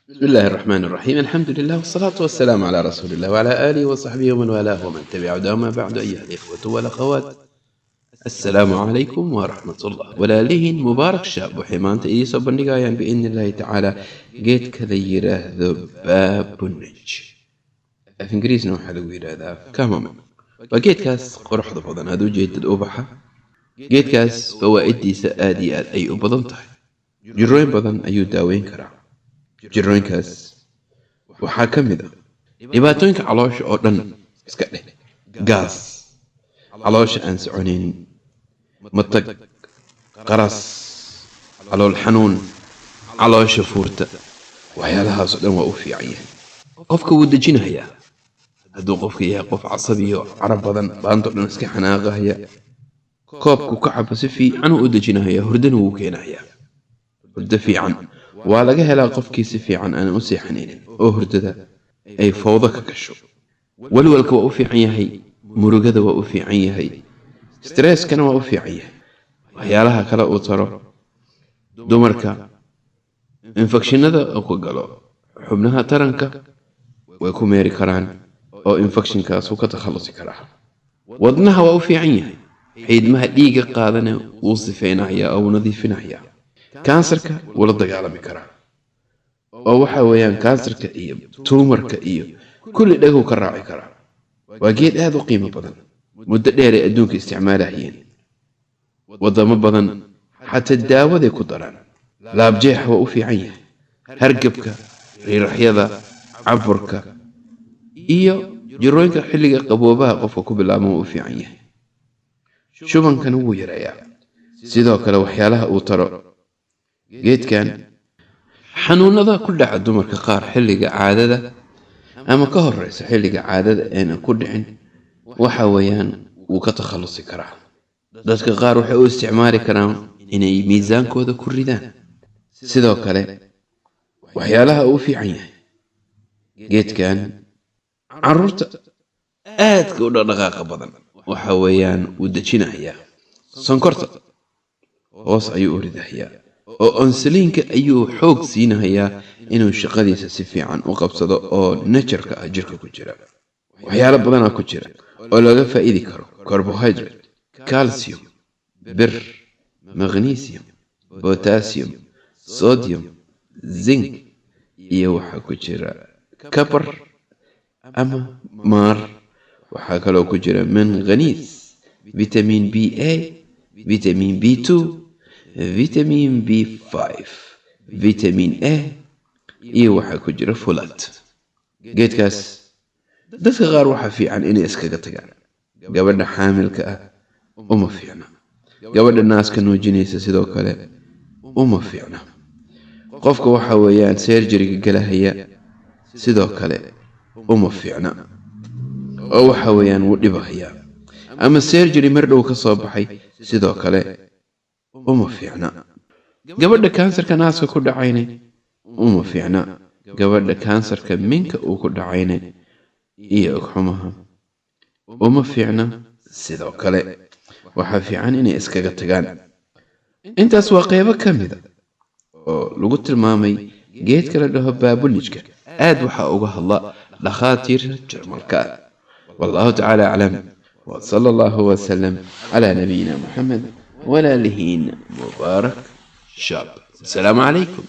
بسم الله الرحمن الرحيم، الحمد لله والصلاة والسلام على رسول الله وعلى آله وصحبه ومن والاه ومن تبع هداه. ما بعد، أيها الإخوة والأخوات، السلام عليكم ورحمة الله. Walaalihiin Mubaarak Shaab waxay maanta idiin soo bandhigayaan, biidni Illaahi tacaala, geedka la yiraahdo baabunij. Af Ingiriisna waxaa lagu yidhaahdaa chamomile. Waa geedkaas quruxda badan aad u jeedid ubaxa. Geedkaas fawaa'idiisa aad iyo aad ay u badan tahay. Jirooyin badan ayuu daaweyn karaa. Jirooyinkaas waxaa ka mid ah dhibaatooyinka caloosha oo dhan, iska dheh gaas, caloosha aan soconaynin, matag, qaras, calool xanuun, caloosha fuurta. Waxyaalahaas oo dhan waa u fiican yahay. Qofka wuu dejinayaa. Hadduu qofka yahay qof casabiyo carab badan, baanto dhan iska xanaaqahaya, koobku ka cabo si fiican u dejinahaya. Hurdana wuu keenayaa. Hurdo fiican waa laga helaa qofkii si fiican aan u seexanaynin oo hurdada ay fowdo ka gasho. Walwalka waa u fiican yahay, murugada waa u fiican yahay, stresskana waa u fiican yahay. Waxyaalaha kale uu taro dumarka, infectionada uu ku galo xubnaha taranka way ku meeri karaan oo infectionkaasuu ka takhallusi karaa. Wadnaha waa u fiican yahay. Xiidmaha dhiigga qaadana wuu sifeynayaa oo wuu nadiifinayaa. Kansarka wuu la dagaalami karaa, oo waxa weeyaan kansarka iyo tumorka iyo kulli dhagow ka raaci karaa. Waa geed aad u qiimo badan. Muddo dheer ay adduunka isticmaalahayeen. Wadamo badan xataa daawaday ku daraan. Laabjeexa waa u fiican yahay, hargebka, riiraxyada, caburka iyo jirooyinka xilliga qaboobaha qofka ku bilaabma waa u fiican yahay. Shubankana wuu yareeyaa. Sidoo kale waxyaalaha uu taro geedkan, xanuunada ku dhaca dumarka qaar xilliga caadada ama ka horeysa xilliga caadada eena ku dhicin, waxa weeyaan wuu ka takhallusi karaa. Dadka qaar waxay u isticmaali karaan inay miisaankooda ku ridaan. Sidoo kale waxyaalaha uu fiican yahay geedkan, caruurta aadka u dhaqdhaqaaqa badan waxa weeyaan wuu dejinayaa. Sonkorta hoos ayuu u ridahayaa oo insulinka ayuu xoog siinahayaa inuu shaqadiisa si fiican u qabsado oo najarka ah jirka ku jira. Waxyaalo badanaa ku jira oo laga faa'iidi karo: carbohydrate, calcium, bir, magnesium, potassium, sodium, zinc iyo waxaa ku jira copper ama maar. Waxaa kaloo ku jira manganese, vitamin B A, vitamin B2, vitamin B5, vitamin A iyo waxaa ku jira folate. Geedkaas dadka qaar waxaa fiican inay iskaga tagaan. Gabadha xaamilka ah uma fiicna. Gabadha naaska nuujinaysa sidoo kale uma fiicna. Qofka waxa weeyaan surgeryga galahaya sidoo kale uma fiicna, oo waxa weeyaan wuu dhibahayaa. Ama surgery mar dhow ka soo baxay sidoo kale uma fiicna. Gabadha kansarka naaska ku dhacayne uma fiicna. Gabadha kansarka minka uu ku dhacayne iyo ogxumaha uma fiicna. Sidoo kale waxaa fiican inay iskaga tagaan. Intaas waa qeybo ka mida oo lagu tilmaamay geedka la dhaho baabunijka. Aad waxaa uga hadla dhakhaatiirta Jarmalka ah. والله تعالى أعلم، وصلى الله وسلم على نبينا محمد. Walaalihiin Mubaarak Shaab. السلام عليكم.